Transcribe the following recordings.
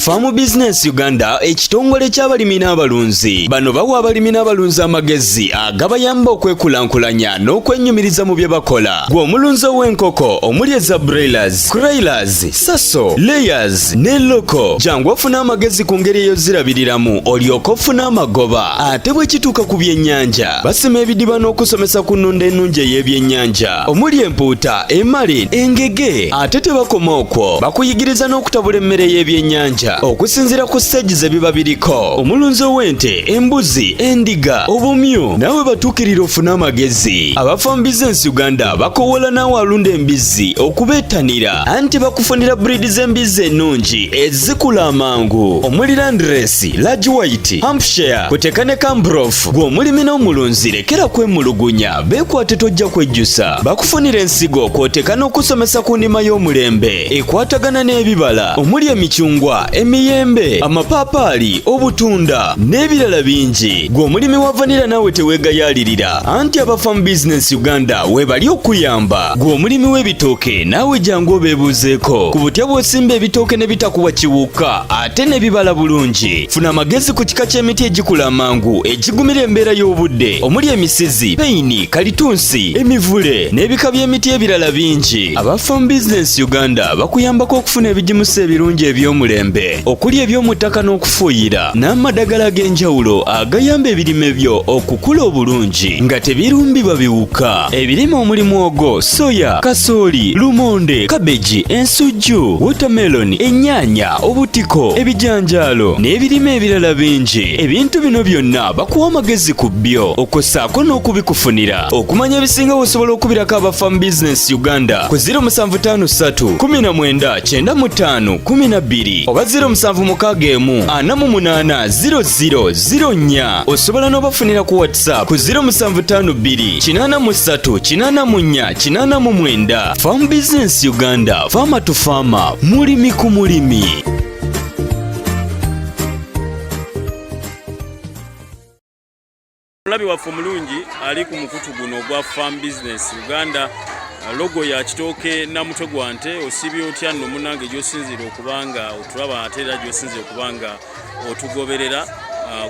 Farm Business Uganda, ekitongole ky'abalimi n'abalunzi. Bano bawa abalimi n'abalunzi amagezi agabayamba okwekulankulanya n'okwennyumiriza mu bye bakola. Gwe omulunzi ow'enkoko omuli eza broilers, kuroilers, saso, layers ne local, jangu ofune amagezi ku ngeri ey'ozirabiriramu olyoke ofune amagoba. Ate bwe kituuka ku byennyanja, basima ebidiba n'okusomesa ku nnunda ennungi ey'ebyennyanja omuli empuuta, emale, engege. Ate tebakoma okwo, bakuyigiriza n'okutabula emmere y'ebyennyanja okusinziira ku stage ze biba biriko. Omulunzi ow'ente, embuzi, endiga, obumyu, naawe batuukirira ofune amagezi. Aba Farm Business Uganda bakowoola naawe alunda embizzi okubeettanira, anti bakufunira breed z'embizzi ennungi ezikula amangu omuli Landrace, Large White, Hampshire, kuteka ne Cambrof. Gwe omulimi n'omulunzi, lekera kwemulugunya, beekwate, tojja kwejjusa. Bakufunira ensigo kw'oteka n'okusomesa ku nnima y'omulembe ekwatagana n'ebibala omuli emicungwa, emiyembe, amapaapaali, obutunda n'ebirala bingi. Gwe omulimi wa vanilla, naawe teweegayaalirira, anti aba Farm Business Uganda weebali okuyamba. Gwe omulimi w'ebitooke, naawe jangu obeebuuzeeko ku butya bw'osimba ebitooke ne bitakuwa kiwuka ate ne bibala bulungi. Funa amagezi ku kika ky'emiti egikula amangu egigumira embeera y'obudde omuli emisizi, peyini, kalitunsi, emivule n'ebika by'emiti ebirala bingi. Aba Farm Business Uganda bakuyambako okufuna ebigimusa ebirungi eby'omulembe okuli eby'omu ttaka n'okufuuyira n'amadagala ag'enjawulo agayamba ebirime byo okukula obulungi nga tebirumbibwa biwuka. Ebirime omuli mwogo, soya, kasooli, lumonde, kabeji, ensujju, watermelon, ennyaanya, obutiko, ebijanjaalo n'ebirime ebirala bingi. Ebintu bino byonna bakuwa amagezi ku byo okwossaako n'okubikufunira. Okumanya ebisinga, osobola okubirako aba Farm Business Uganda ku 0753 19 95 12 oba 0761 48 00 04. Osobola n'obafunira ku WhatsApp ku 0752 83 84 89. Farm Business Uganda, farmer to farmer, mulimi ku mulimi. Omulabi waffe omulungi ali ku mukutu guno ogwa Farm Business Uganda, logo ya kitooke namutwe gwa nte. Osiibye otya nno munnange gy'osinziira okuba nga otulaba, ate era gy'osinziira okuba nga otugoberera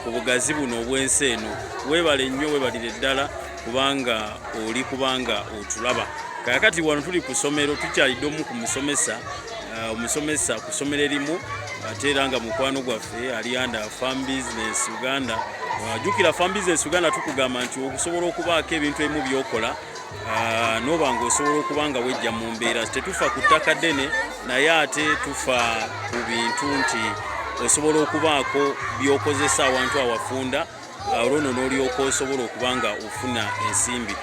ku bugazi buno obw'ensi eno? Weebale nnyo, weebalire ddala kubanga oli kubanga otulaba. Kakati wano tuli ku ssomero, tukyalidde omu ku musomesa, omusomesa ku ssomero erimu ate era nga mukwano gwaffe ali under Farm Business Uganda. Jjukira, Farm Business Uganda tukugamba nti okusobola okubaako ebintu ebimu by'okola, noba nga osobola okuba nga wejja mu mbeera. Tetufa ku ttaka ddene, naye ate tufa ku bintu nti osobola okubaako by'okozesa awantu awafunda, olwo nno n'olyoka osobola okuba nga ofuna ensimbi.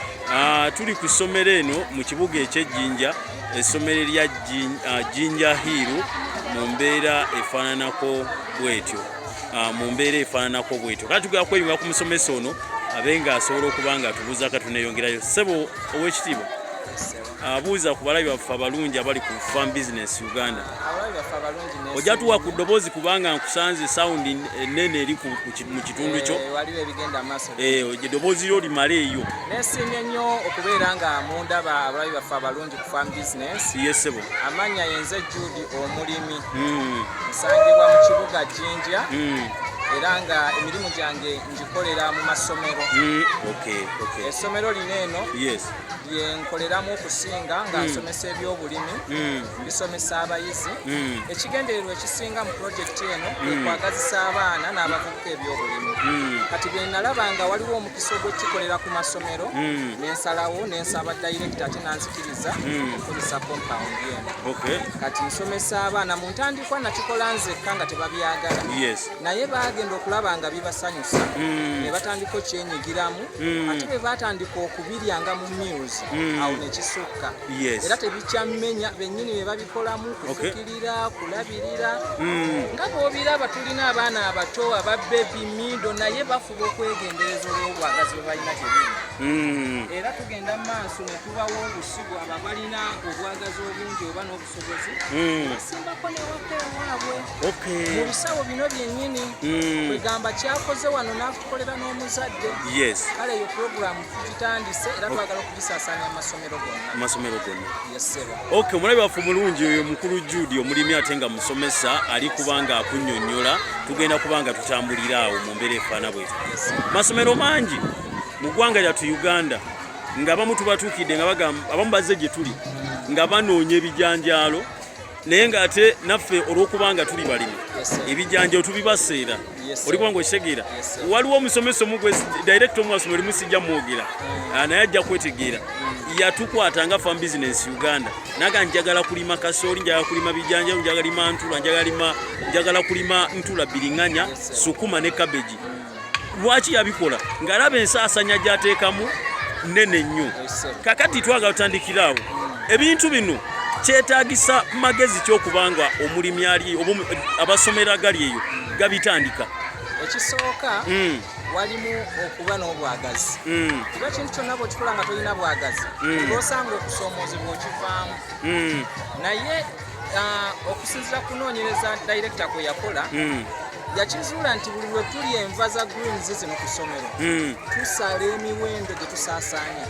Tuli ku ssomero eno mu kibuga eky'Ejjinja, essomero erya Jinja Hill, mu mbeera efaananako bwetyo, mu mbeera efaananako bwetyo. Kati tugenda kweyunga ku musomesa ono abe nga asobola okuba nga atubuuzaako tuneeyongerayo. Ssebo ow'ekitiibwa, abuuza ku balabi baffe abalungi abali ku Farm Business Uganda. Abalabi baffe abalungi, Ojja tuwa ku ddoboozi kubanga nkusanze sound ennene eri mu kitundu kyo. Waliwo ebigenda amaaso. Eddoboozi lyo limale eyo. Nesiimye nnyo okubeera nga mundaba, abalabi baffe abalungi ku Farm Business. Yes, ssebo. Amannya yenze Jude omulimi. Nsangibwa mu kibuga Jinja era nga emirimu gyange ngikolera mu masomero. Essomero lino eno lyenkoleramu okusinga nga nsomesa ebyobulimi, mbisomesa abayizi. Ekigendererwa ekisinga mu pulojekiti eno kwe kwagazisa abaana n'abavubuka ebyobulimi. Kati bye nalaba nga waliwo omukisa ogw'okukikolera ku masomero, nensalawo nensaba director ate nanzikiriza okukozesa compound eno. Kati nsomesa abaana. Mu ntandikwa nakikola nzekka nga tebabyagala, naye bagenda okulaba nga bibasanyusa ne batandika okyenyigiramu. Ate bwe batandika okubiryanga mu meals, awo nekisukka. Era tebikyamenya, bennyini bye babikolamu, kufukirira, kulabirira. Nga bw'obiraba, tulina abaana abato, aba baby, middle, naye bafuba okwegendereza olw'obwagazi bwe balina gye biri. Era tugenda mu maaso ne tubawa obusigo. Abo abalina obwagazi obungi oba n'obusobozi, basimbako newaka ewaabwe mu bisawo bino byennyini. Kwegamba kyakoze wano n'atukolera n'omuzadde. Kale eyo puroguramu tugitandise era twagala okugisaasaanya. Tugisaasaanya mu masomero gonna. Amasomero gonna. Yes, ssebo. Ok, omulabi waffe omulungi, oyo mukulu Jude, omulimi ate nga musomesa, ali kubanga akunnyonnyola. Tugenda kubanga tutambulira awo mu mbeera efaana bwetyo. Masomero mangi mu ggwanga lyattu Uganda, nga abamu tubatuukidde nga bagamba, abamu bazze gye tuli nga banoonya ebijanjaalo, naye ng'ate naffe olw'okubanga tuli balimi, ebijanjaalo tubibaseera. Oli kubanga okitegeera. Waliwo omusomesa omu, director omu wasomero limu, sijja mwogera, naye ajja kwetegeera. Yatukwata nga Farm Business Uganda, naga njagala kulima kasooli, njagala kulima bijanjalo, njagala lima ntula, njagala kulima ntula, biriŋŋanya, sukuma ne cabbage. Lwaki yabikola? Ng'alaba ensaasanya gy'ateekamu nene nnyo. Kakati twagala tutandikira awo. Ebintu bino kyetaagisa magezi kyokubanga omulimi ali oba abasomero agali eyo gabitandika? Ekisooka, walimu okuba n'obwagazi, kuba ekintu kyonna bw'okikola nga tolina bwagazi, osanga okusoomoozebwa okivaamu. Naye okusinziira kunoonyereza director kwe yakola, yakizuula nti buli lwe tulya enva za greens zino ku ssomero, tusala emiwendo gye tusaasaanya.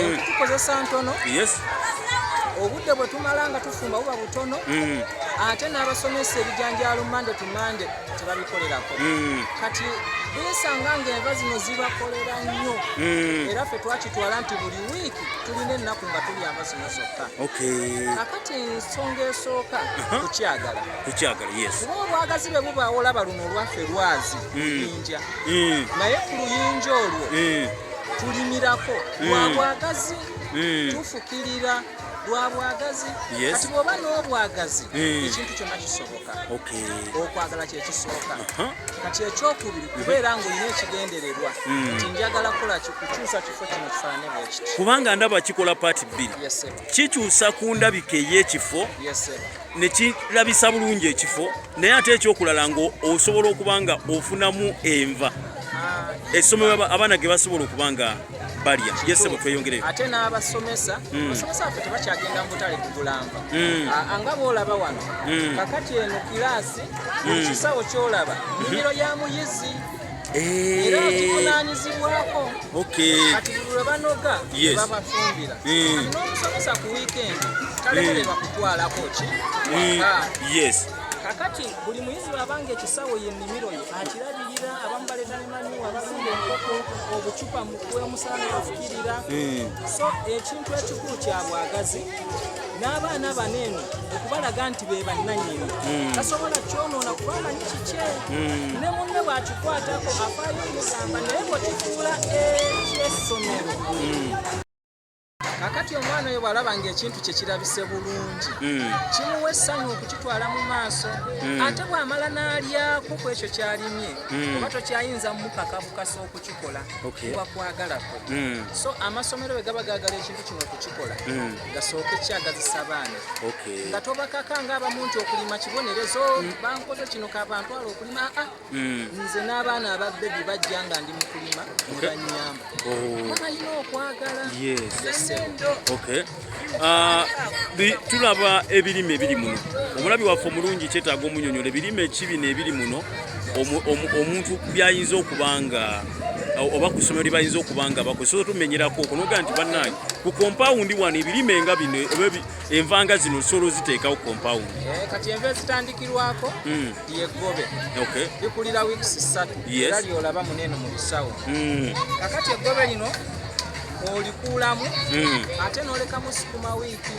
Enku tukozesa ntono, obudde bwe tumala nga tufumba buba butono, ate n'abasomesa ebijanjaalo Monday to Monday tebabikolerako. Kati beesanga ng'enva zino zibakolera nnyo, era ffe twakitwala nti buli wiiki tulina ennaku nga tulya nva zino zokka. Kakati ensonga esooka, kukyagala. Kukyagala, yes. Kuba obwagazi bwe bubaawo, olaba luno olwaffe lwazi, luyinja, naye ku luyinja olwo tulimirako lwa bwagazi, tufukirira lwa bwagazi. Kati bw'oba n'obwagazi, ekintu kyonna kisoboka. Okwagala kyekisooka. Kati ekyokubiri, kubeera ng'olina ekigendererwa nti njagala kukola kukyusa kifo kino kifaanane bwe kiti. Kubanga ndaba kikola part bbiri. Yes, sir. Kikyusa ku ndabika ey'ekifo, Yes, sir. ne kirabisa bulungi ekifo, naye ate ekyokulala nga osobola okuba nga ofunamu enva essomero abaana ge basobola okuba nga balya. Yes, ssebo, tweyongereyo. Ate n'abasomesa, abasomesa baffe tebakyagenda mu butale kugula nva. Nga bw'olaba wano, kakati eno kiraasi, buli kisawo ky'olaba nnimiro ya muyizi, era kivunaanyizibwako. Kati buli lwe banoga, babafumbira. Kati n'omusomesa ku wiikendi talemererwa kutwalako ki waka. Kakati buli muyizi bw'abanga ekisawo ye nnimiro ye, akirabirira. Abamu baleeta ne manure, abalunda enkoko, obucupa mukuwa omusana ne bafukirira. So ekintu ekikulu kya bwagazi, n'abaana bano eno okubalaga nti be bannannyini, tasobola kyonoona kuba amanyi kikye, ne munne bw'akikwatako afaayo omugamba. Naye bw'okifuula ekyessomero, kakati omwana oyo bw'alaba ng'ekintu kye kirabise bulungi, kimuwa essanyu okukitwala mu maaso. Ate bw'amala n'alyako ku ekyo ky'alimye, oba tokyayinza mukaka bukasa okukikola, kuba kwagalako. So amasomero bwe gaba gaagala ekintu kino okukikola, gasooke kyagazisa abaana, nga tobakaka ng'abamu nti okulima kibonerezo, bankoze kino kabantwala okulima. Aa, nze n'abaana ababbebi bajja nga ndi mu kulima ne bannyamba. Babalina okwagala. Yes, sir. Okay. Tulaba ebirime ebiri muno. Omulabi waffe omulungi, kyetaaga omunyonyola ebirime ki bino ebiri muno, omuntu byayinza okuba nga oba ku ssomero lye bayinza okuba nga bakozesa. Tumenyerako okwo nogaa nti bannange, ku kompawundi wano ebirime nga bino oba envanga zino osobola oziteekawo kompawundi. Kati enva ezitandikirwako, lyeggobe, likulira weeks 3, era lyolaba muneeno mu bisawo. Kakati eggobe lino olikuulamu, ate n'olekamu sukuma wiiki.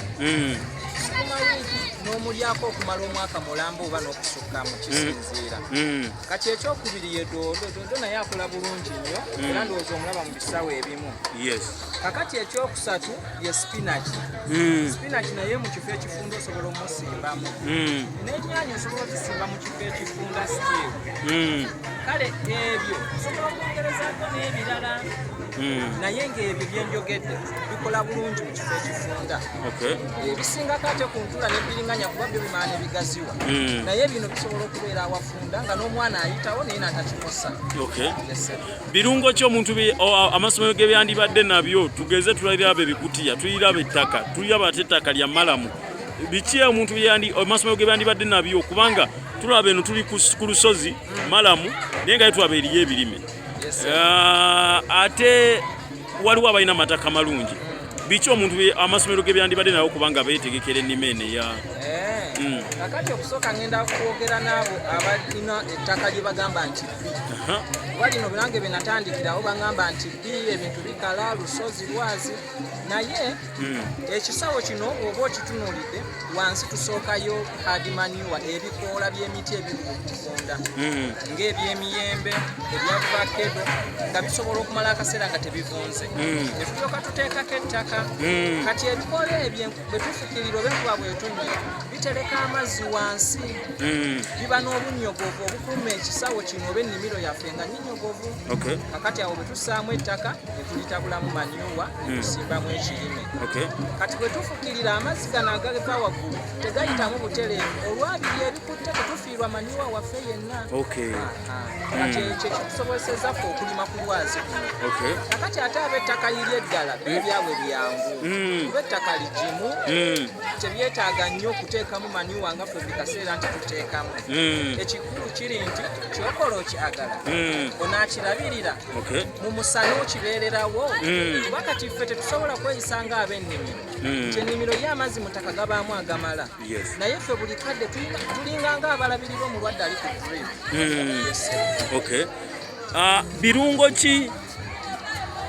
Sukuma wiiki n'omulyako okumala omwaka mulamba oba n'okusukkamu, kisinziira. Kati ekyokubiri ye doodo. Doodo naye akola bulungi nnyo, era ndowooza omulaba mu bisawo ebimu. Kakati ekyokusatu ye spinach. Spinach naye mu kifo ekifunda osobola omusimbamu, n'ennyaanya osobola ozisimba mu kifo ekifunda still. Kale ebyo osobola okwongerezaako n'ebirala, naye ng'ebyo byenjogedde bikola bulungi mu kifo ekifunda. Ebisingako ate ku ntula n'ebbiringanya, kuba byo bimala ne bigaziwa, naye bino bisobola okubeera awafunda nga n'omwana ayitawo naye n'atakikosa. Yes, sir. Birungo ki omuntu amasomero ge byandibadde nabyo? Tugeze tuliraba ebikutiya, tuliraba ettaka, tuliraba ate ettaka lya malamu. Biki omuntu amasomero ge byandibadde nabyo? Kubanga tulaba eno tuli ku lusozi malamu, naye nga tulaba eriyo ebirime. Yes, sir. Ate waliwo abalina amataka malungi. Biki omuntu amasomero ge byandibadde nawo kubanga beetegekera ennima eno eya Kakati okusooka ngenda kwogera n'abo abalina ettaka lye bagamba nti bbi, kuba lino nange bye natandikirawo bagamba nti bbi, ebintu bikala, lusozi, lwazi, naye ekisawo kino bw'oba okitunuulidde wansi tusookayo hard manure, ebikoola by'emiti ebiri okuvunda ng'ebyemiyembe, ebya vakedo, nga bisobola okumala akaseera nga tebivunze, ne tulyoka tuteekako ettaka. Kati ebikoola ebyo bwe tufukirira oba enkuba bwetonnya, bitereka amazzi wansi, biba n'obunnyogovu obukuuma ekisawo kino oba ennimiro yaffe nga nnyinyogovu. Kakati awo bwe tussaamu ettaka ne tulitabulamu manure ne tusimbamu ekirime. Kati bwe tufukirira, amazzi gano agava waggulu tegayitamu butereevu olwabiri ebikutte, tetufiirwa manure waffe yenna. Aha. Kati ekyo kitusobozeseza ffe okulima ku lwazi kuno. Kakati ate ab'ettaka liri eddala, ebyabwe byangu, kuba ettaka ligimu, tebyetaaga nnyo okuteekamu manure nga ffe buli kaseera nti tuteekamu. Ekikulu kiri nti kyokola okyagala, onaakirabirira, mu musana okibeererawo, kuba kati ffe tetusobola kweyisa ng'ab'ennimiro nti ennimiro ye amazzi mu ttaka gabaamu agamala, naye ffe buli kadde tulinga ng'abalabirira omulwadde ali ku drip. Yes, sir. Okay. Birungo ki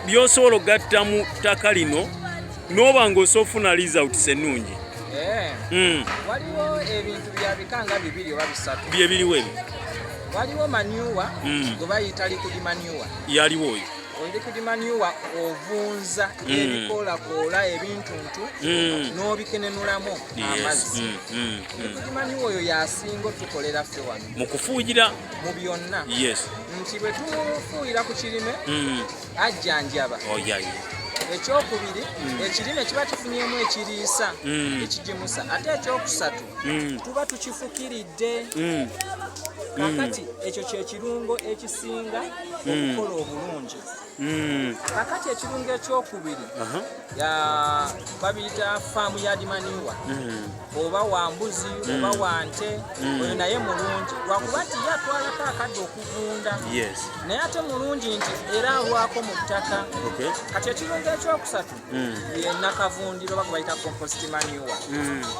by'osobola okugatta mu ttaka lino n'oba ng'osobola ofuna results ennungi? Waliwo ebintu bya bika nga bibiri oba bisatu. Bye biriwo ebyo? Waliwo manure gwe bayita liquid manure. Yaliwo oyo? Liquid manure ovunza ebikoolakoola, ebintuntu, n'obikenenulamu amazzi. Liquid manure oyo yasinga otukolera ffe wano mu kufuuyira, mu byonna, nti bwe tumufuuyira ku kirime ajjanjaba. Oh, yeah. Ekyokubiri, ekirime kiba kifunyemu ekiriisa ekigimusa. Ate ekyokusatu, tuba tukifukiridde. Kakati ekyo kyekirungo ekisinga okukola obulungi. Kakati ekirungo ekyokubiri babiyita farm yard manure, oba wa mbuzi oba wa nte, oyo naye mulungi lwakuba nti ye atwalako akadde okuvunda, naye ate mulungi nti era alwako mu ttaka. Kati ekirungo ekyokusatu ye nakavundiro oba gwe bayita compost manure.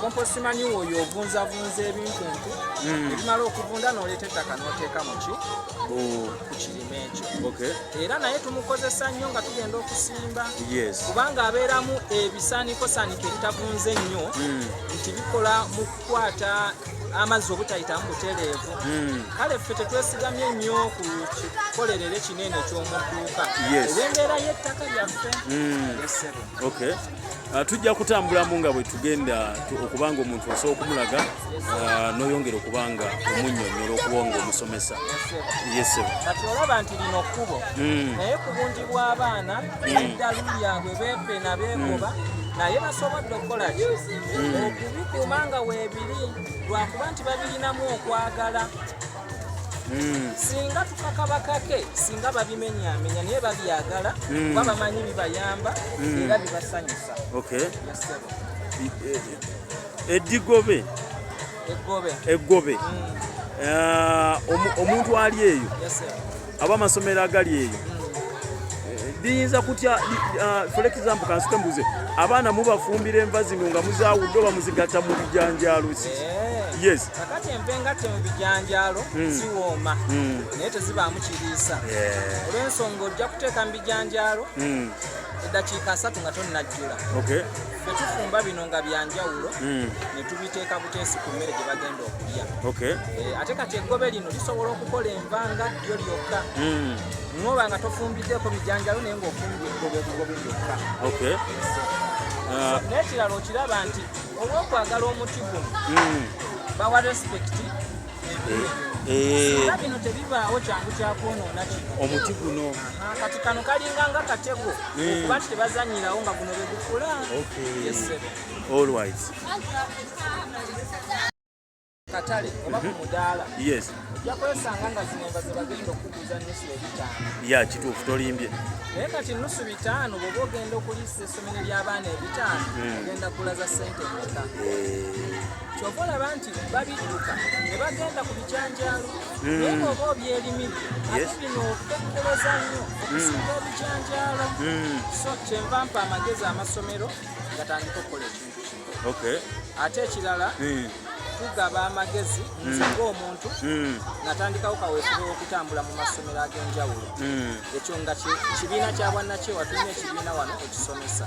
Compost manure oyo ovunzavunza ebintuntu, ebimala okuvunda n'oleeta ettaka n'oteeka muki ku kirime ekyo. Era naye tumukozesa nnyo nga tugenda okusimba, kubanga abeeramu ebisaanikosaaniko ebitavunze nnyo, nti bikola mu kukwata amazzi obutayitamu butereevu. Kale ffe tetwesigamye nnyo ku kikolerere kinene eky'omu dduuka olw'embeera y'ettaka lyaffe. Yes, ssebo. Okay. Tujja kutambulamu nga bwe tugenda okubanga omuntu osobola okumulaga, n'oyongera okubanga omunnyonnyola, okuba nga omusomesa. Yes, ssebo. Yes, ssebo. Kati olaba nti lino kkubo, naye ku bungi bw'abaana eddalu lyabwe beepena beegoba, naye basobodde okukola ki? Okubikuuma nga weebiri, lwakuba nti babirinamu okwagala. Singa tukakabakake, singa babimenyaamenya, naye babyagala kuba bamanyi bibayamba era bibasanyusa. Yes, ssebo. Eddigobe. Eggobe. Eggobe. Omuntu ali eyo, Yes, ssebo. aba amasomero agali eyo, liyinza kutya for example, kansooke mbuze, abaana mubafumbira enva zino nga muzaawudde oba muzigatta mu bijanjaalo? Yes. Kakati enva engatte mu bijanjaalo ziwooma, naye tezibaamu kiriisa, olw'ensonga ojja kuteeka mu bijanjaalo eddakiika 30 nga tonnajjula. Ffe tufumba bino nga byanjawulo, ne tubiteeka buteesi ku mmere gye bagenda okulya. Ate kati eggobe lino lisobola okukola enva nga ddyo lyokka, noba nga tofumbiddeko bijanjalo, naye ng'ofumbye eggobe bugobe lyokka. N'ekirala, okiraba nti olw'okwagala omuti guno, bawa respect ebirime bino. Singa bino tebibaawo, kyangu kyakwonoona kino omuti guno. Aha, kati kano kalinga nga katego, okuba nti tebazanyirawo nga guno bwe gukula. Yes, ssebo. All right. Katale oba ku mudaala, ojja kwesanga nga zino enva ze bagenda okukuguza nusu 500. Ya, kituufu, tolimbye. Naye kati nusu 500, bw'oba ogenda okuliisa essomero ly'abaana 500, ogenda kulaza ssente mmeka? Kyova olaba nti babidduka ne bagenda ku bijanjaalo. Naye bw'oba obyerimidde, ate bino okekkereza nnyo okusinga ebijanjaalo. So kyenva mpa amagezi amasomero gatandika okukola ekintu kino. Ate ekirala, tugaba amagezi. Nze ng'omuntu natandikawo kaweefube w'okutambula mu masomero ag'enjawulo. Ekyo nga kibiina kya bwannakyewa, tulina ekibiina wano ekisomesa.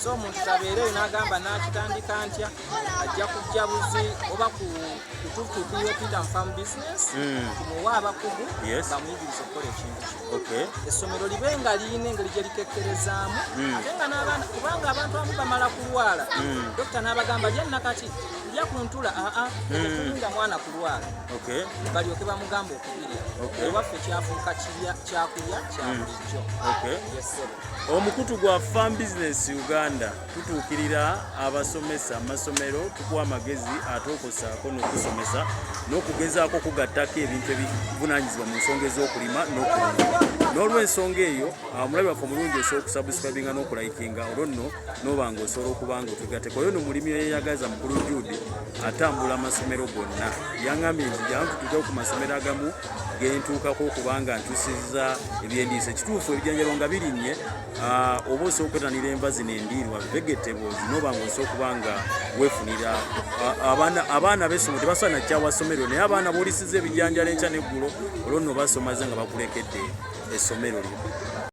So omuntu tabeereyo n'agamba n'akitandika ntya, ajja kujja buzi oba kututuukirira okuyita mu farm business, tumuwe abakugu bamuyigiriza okukola ekintu kino. Essomero libe nga lirina engeri gye likekkerezaamu, ate nga n'abaana, kubanga abantu abamu bamala kulwala, dokita n'abagamba lya nakati, lya ku ntula. Aa, tetulinda mwana kulwala balyoke bamugamba okubirya. Ewaffe kyafuuka kyakulya kya bulijjo. Yes, ssebo. Omukutu gwa Farm Business Uganda tutuukirira abasomesa amasomero, tukuwa amagezi ate okosaako n'okusomesa n'okugezaako okugattako ebintu ebivunanyizibwa mu nsonga ez'okulima n'okulunda. N'olw'ensonga eyo, omulabi waffe omulungi, osobola okusubscribinga n'okulayikinga, olwo nno n'oba nga osobola okuba nga otugatteko. Oyo no mulimi eyeyagaza, mukulu Jude, atambula amasomero gonna. Yaŋŋambye nti jangu tutuuke ku masomero agamu gentuukako okubanga ntuusizza ebyendiisa. Ekituufu, ebijanjalo nga birinnye, oba osobola okwetanira enva zino endiirwa, vegetables, noba nga osobola okuba nga weefunira. Abaana b'essomero tebasobola nakyawa ssomero, naye abaana boolisiza ebijanjalo enkya n'eggulo, olwo nno basomaze nga bakulekedde essomero lyo.